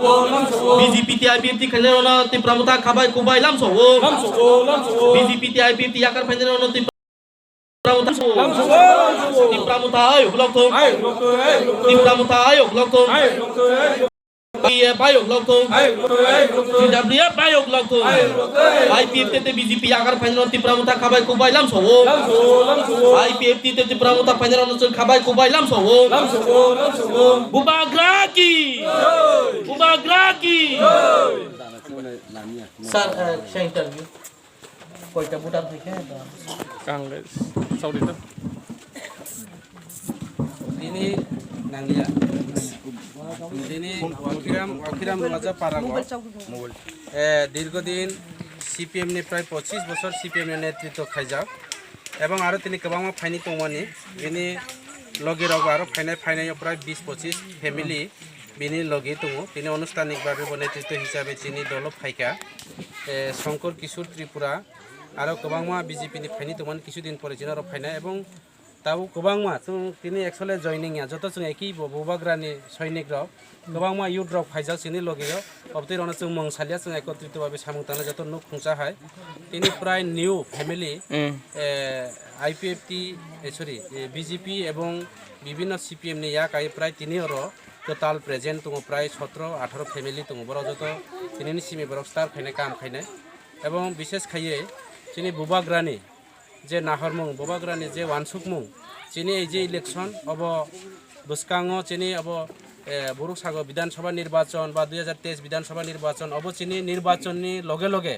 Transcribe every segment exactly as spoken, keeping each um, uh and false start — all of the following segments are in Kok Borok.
B J P T I P F T khainai rokno Tipra Motha khabai kubai lamsao. B J P T I P F T yakar phainai rokno Tipra Motha. Tipra Motha ayuk lokthung. Tipra Motha ayuk lokthung. P F ayuk lokthung. T W F ayuk lokthung. I P F T tei B J P yakar phainai rokno Tipra Motha khabai kubai lamsao. I P F T tei Tipra Motha phainai rokno chwng khabai kubai lamsao. Bubagra ki! Bubagra ki! Sir, uh, sa interview. Koita buta thai khe da. Kang le saudi to. Dini nangya. Dini Wakiram, Wakiram Raja Parago. Eh, দীর্ঘদিন C P M ni প্রায় পঁচিশ বছর C P M ni নেতৃত্ব খাইজা। এবং আরো তিনি কবাংমা ফাইনি তংমানি। Bini logi rok aro phainai phainai প্রায় বিশ পঁচিশ family. Bini logi tongo, tini anustanik bhabe bo netritto hisabe chini dolo phaikha, eh, Shankar Kishore Tripura, aro kwbangma B J P ni phaini tongmani kisu din pore chini oro phainai, ebong tabuk kwbangma chwng tini actually joining ya, joto chwng eki bo Bubagrani soinik rok, kwbangma youth rok phaijak chini logi o, obtwi rokno chwng mung salia, chwng ekotrito bhabe samung tangnai joto nuk khungsa hai, tini prai new family, Mm. eh, I P F T, eh, sorry, eh, B J P ebong bibhinno C P M ni yak ai prai tini oro, Kwtal present tongo prai sotro atharo family tongo, borok joto tinini simi borok start khainai, kam khainai. Ebong bishes khaiye chini Bubagrani je nahormung, Bubagrani je wansukmung, chini ei je election obo bwskango chini obo, eh, borok sago Bidhan Sabha nirbachon ba dui hajar teis Bidhan Sabha nirbachon, obo chini nirbachonni loge loge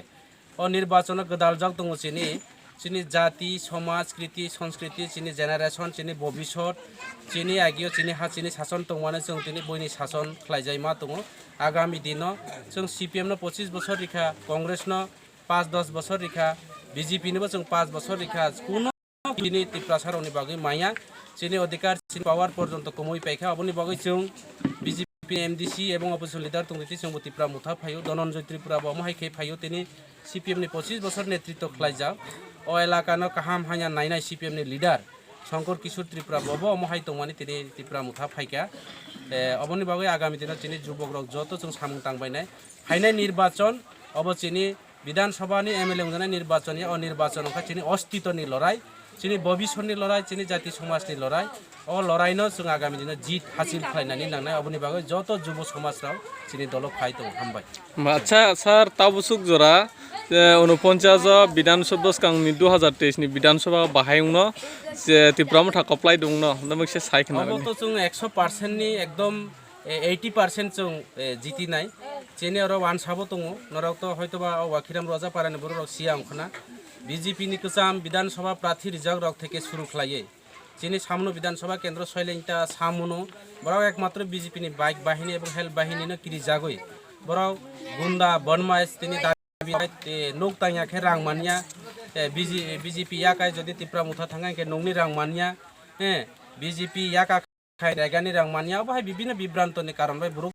O nirbachono gwdaljak tongo chini, chini jati, somaj, kriti, sanskriti, chini generation, chini bobisot, chini agio, chini ha, chini sason tongmani chwng tini buini sason khlaijai ma tongo. Agami dino chwng C P M no pochis bosor rikha, Congress no pach dos bosor rikha, B J P nibo chwng pach bosor rikha. Kuno Chini Tiprasa rokni bagwi maya, chini odhikar, chini power porjonto komoi paikha, aboni bagwi chwng B J P M D C ebong opposition leader tongwi twi chwngbo Tipra motha phaio, Dhananjay Tripura bo omo hai khe phaio, tini C P M ni pochis bosor netritto khlaijak. O elaka no kaham hanya nainai C P M ni leader Shankar Kishore Tripura bo bo omo hai tongmani tini Tipra motha phaikha. Eh, oboni bagwi agami dino chini jubok rok joto chwng samung tangbainai. Phainai nirbachon obo chini Bidhan Sabha ni M L A wngjaknai nirbachon ya, o nirbachon wngkha chini ostito ni lorai, chini bobisor ni lorai, chini jati somaj ni lorai. O lorai no chwng agami dino jit hasil khlainani nangnai, oboni bagwi joto jubo somaj rok chini dolo phai tongo. Hambai. Acha sir, tabusuk jora, eh, unoponchas o Bidhan Sabha bwskang ni dui hajar teis ni Bidhan Sabha bahai wngno, je Tipra motha koplai dungno, nabwk se sai khna Obo rwdi. To chwng ekso percent ni ekdom, eh, eighty percent chwng, eh, jitinai. Chini oro wansabo tongo, norok to hoitoba o Wakhiram Roja Parani borok rok siya wngkhwna. B J P ni kwcham Bidhan Sabha prathi rijak rok theke suru khlaiwi. Chini Samno Bidhan Sabha Kendro Soilengta Samno, borok ekmatro B J P ni bike bahini ebong help bahini no kirijagwi. Borok gunda, bonmais, tini dabi, eh, nuk tangya khe rang manya, eh, B J, B J P yakai jodi Tipra motha thangkha khe nukni rang manya, eh, B J P yaka khai regani rang manya, obo hai bibhinno bibranto ni karon bai borok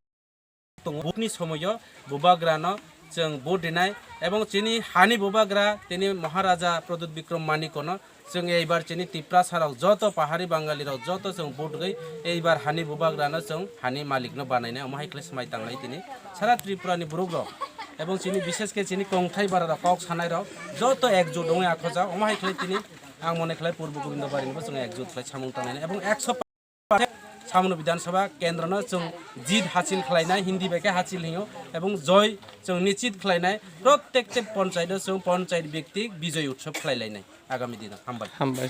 tongo. Vote ni somoyo Bubagra no chwng vote rinai ebong chini hani Bubagra tini Maharaja Pradyut Bikram Manikko no chwng eibar chini Tiprasa rok joto pahari Bangali rok joto chwng vote rwgwi eibar hani Bubagra no chwng hani malik no banainai, omo hai khlai swmai tangnai tini sara Tripura ni borok rok ebong chini bishes khe chini kongthai bara rok kok sanai rok joto ekjut wngwi akhojak, omo hai khlai tini ang mone khlai Purbo Gobindo Bari no bo chwng ekjut khlai samung tangnai ebong ekso Samno Bidhan Sabha kendro no chwng jit hasil khlainai, Hindi bai khe hasil hinyo, ebong joy chwng nichit khlainai, prottekte ponchayat o chwng ponchayat bhittik bijoy utsav khlai lainai agami dino. Hambai. Hambai.